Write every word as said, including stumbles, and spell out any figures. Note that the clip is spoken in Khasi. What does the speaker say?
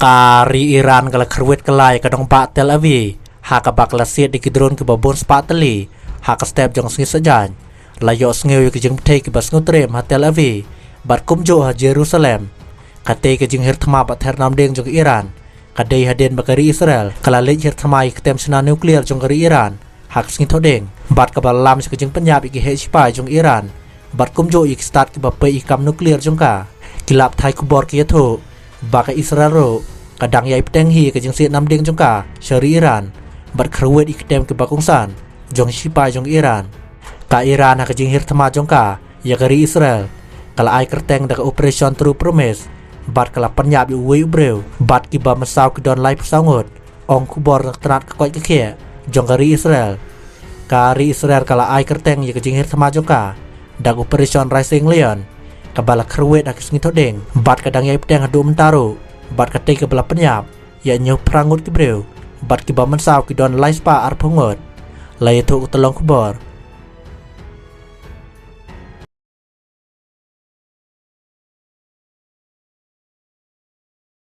Ka ri Iran ka la kyrwit kylla ïa ka nongbah Tel Aviv ha kaba ka la siat da ki drone kiba bun spah tylli ha ka step jong ka sngi Saitjaiñ. La ïohsngew ïa ki jingpyrthei kiba sngewtriem ha Tel Aviv bad kumjuh ha Jerusalem. Katei ka jinghir thma bad ther namding jong ka Iran ka dei hadien ba ka ri Israel ka la leit hir thma ïa ka kem shna nuclear jong ka ri Iran ha ka sngi Thohdieng, bad kaba lam sha ka jingpynïap ïa ki heh shipai jong Iran bad kumjuh ïa ki stad kiba peit ïa ka kam nuclear jong ka. Ki lad pathai khubor ki ïathuh ba ka Israel ruh ka dang ïai bteng hi ïa ka jingsiat namding jong ka sha ri Iran bad kyrwit ïa ki kem kiba kongsan jong ki shipai jong Iran. Ka Iran ha ka jinghir thma jong ka ïa ka ri Israel ka la ai kyrteng da ka Operation True Promise bad ka la pynïap ïa uwei u briew bad kiba mynsaw ki don laiphew saw ngut, ong khubor na ka tnat ka koit ka khiah jong ka ri Israel. Ka ri Israel ka la ai kyrteng ïa ka jinghir thma jong ka da ka Operation Rising Lion, kaba la kyrwit ha ka sngi Thohdieng bad ka dang ïai bteng haduh mynta ruh, bad katei kaba la pynïap ïa hynñiewphew phra ngut ki briew bad kiba mynsaw ki don lai spah arphew ngut. La ïathuh ka tyllong khubor